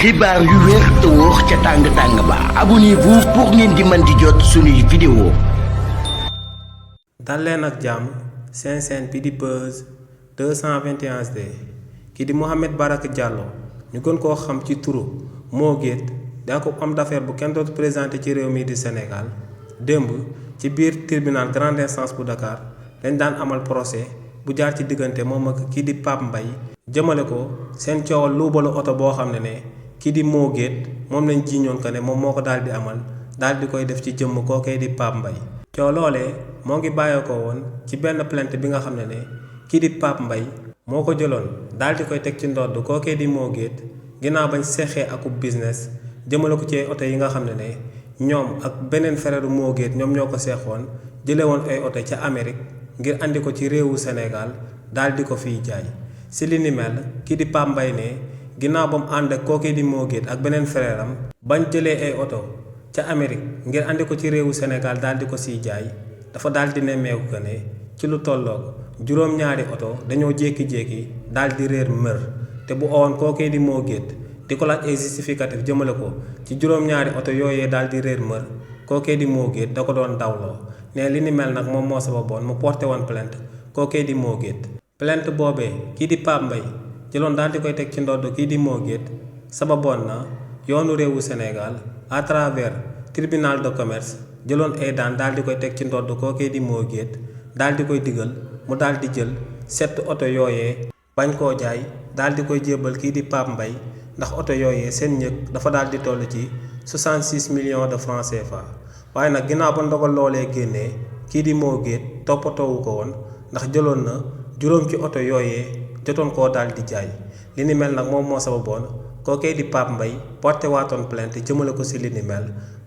xibaar yu wér te wóor ca tàng ba abonnez-vous pour ngeen di mën di jot suñuy vidéo. dal leen ak jàmm seen chaîne bi di Buzz 221HD ki di Mouhamed Baraka Diallo ñu gën koo xam ci turu Mo Gates daa ko homme d'affaires bu kenn dootu présenté ci réew mi di Sénégal démb ci biir tribunal grande instance bu Dakar dañ daan amal procès bu jaar ci diggante moom ak kii di Pape Mbaye jëmale ko seen coowal luubalu oto boo xam ne kii di Mo Gates moom lañ jiiñoon ko ne moom moo ko daal di amal daal di koy def ci jëmm kookee di Pape Mbaye coow loolee moo ngi bàyyeekoo woon ci benn plainte bi nga xam ne kii di Pape Mbaye moo ko jëloon daal di koy teg ci ndodd kookee di Mo Gates ginnaaw bañ seexee akub business jëmale ko ci oto yi nga xam ne ñoom ak beneen frère Mo Gates ñoom ñoo ko seexoon jëlee woon ay oto ca Amérique ngir andi ko ci réewu Sénégal daal di ko fiy jaay si li ni mel kii di Pape Mbaye ne ginnaaw ba mu ànd ak kookee di Mo Gates ak beneen frère am bañ jëlee ay oto ca Amérique ngir andi ko ci réewu Sénégal daal di ko siy jaay dafa daal di nemmeeku que ne ci lu tolloog juróom-ñaari oto dañoo jékki-jékki daal di réer mër te bu owoon kookee di Mo Gates di ko laaj ay justificatif jëmale ko ci juróom-ñaari oto yooyee daal di réer mër kookee di Mo Gates da ko doon dawloo ne li ni mel nag moom moo sababoon mu porté woon plainte kookee di Mo Gates plainte boobee kii di Pape Mbaye jëloon daal di koy teg ci ndodd kii di Mo Gates sababoon na yoonu réewu Sénégal à travers tribunal de commerce jëloon ay daan daal di koy teg ci ndodd kookee di Mo Gates daal di koy digal mu daal di jël 7 oto yooyee bañ koo jaay daal di koy jébbal kii di Pape Mbaye ndax oto yooyee seen njëg dafa daal di toll ci 66 millions de francs CFA waaye nag ginnaaw ba ndogal loolee génnee kii di Mo Gates toppatoowu ko woon ndax jëloon na juróom ci oto yooyee jotoon koo daal di jaay li ni mel nag moom moo sababoon kookee di Pape Mbaye porté waatoon plainte jëmale ko si li ni mel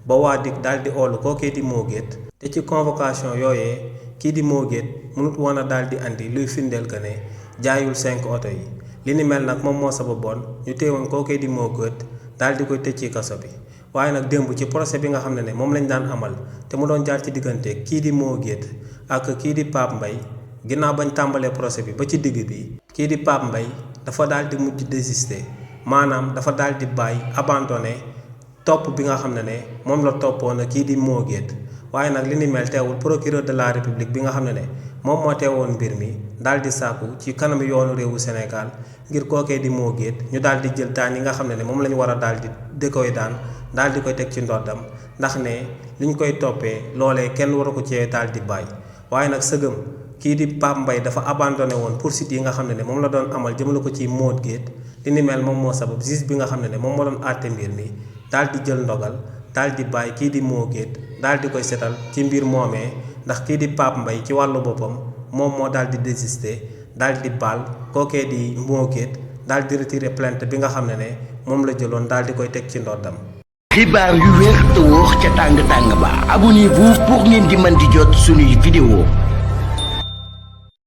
ba waa dik daal di oolu kookee di Mo Gates te ci convocation yooyee kii di Mo Gates mënut woon a daal di andi luy firndeel que ne jaayul 5 oto yi li ni mel nag moom moo sababoon ñu téewoon kookee di Mo Gates daal di koy tëj ci kaso bi waaye nag démb ci procès bi nga xam ne moom lañ daan amal te mu doon jaar ci diggante kii di Mo Gates ak kii di Pape Mbaye ginnaaw bañ tàmbalee procès bi ba ci digg bi kii di Pape Mbaye dafa daal di mujj désister maanaam dafa daal di bàyyi abandonné topp bi nga xam ne moom la toppoon kii di Mo Gates waaye nag li ni mel teewul procureur de la république bi nga xam ne moom moo teewoon mbir mi daal di sàkku ci kanam yoonu réewu Sénégal ngir kookee di Mo Gates ñu daal di jël daan yi nga xam ne moom la ñu war a daal di koy daan daal di koy teg ci ndoddam ndax ne liñ koy toppee loolee kenn waru ko cee daal di bàyyi waaye nag sëgëm kii di Pape Mbaye dafa abandonné woon poursuite yi nga xam ne moom la doon amal jëmale ko ci Mo Gates li ni mel moom moo sabab juge bi nga xam ne moom moo doon àtte mbir mi daal di jël ndogal daal di bàyyi kii di Mo Gates daal di koy setal ci mbir moomee ndax kii di Pape Mbaye ci wàllu boppam moom moo daal di désister daal di baal kookee di Mo Gates daal di retirer plainte bi nga xam ne moom la jëloon daal di koy teg ci ndoddam. xibaar yu wér te wóor ca tàng ba abonnez-vous pour ngeen di mën di jot suñuy vidéo.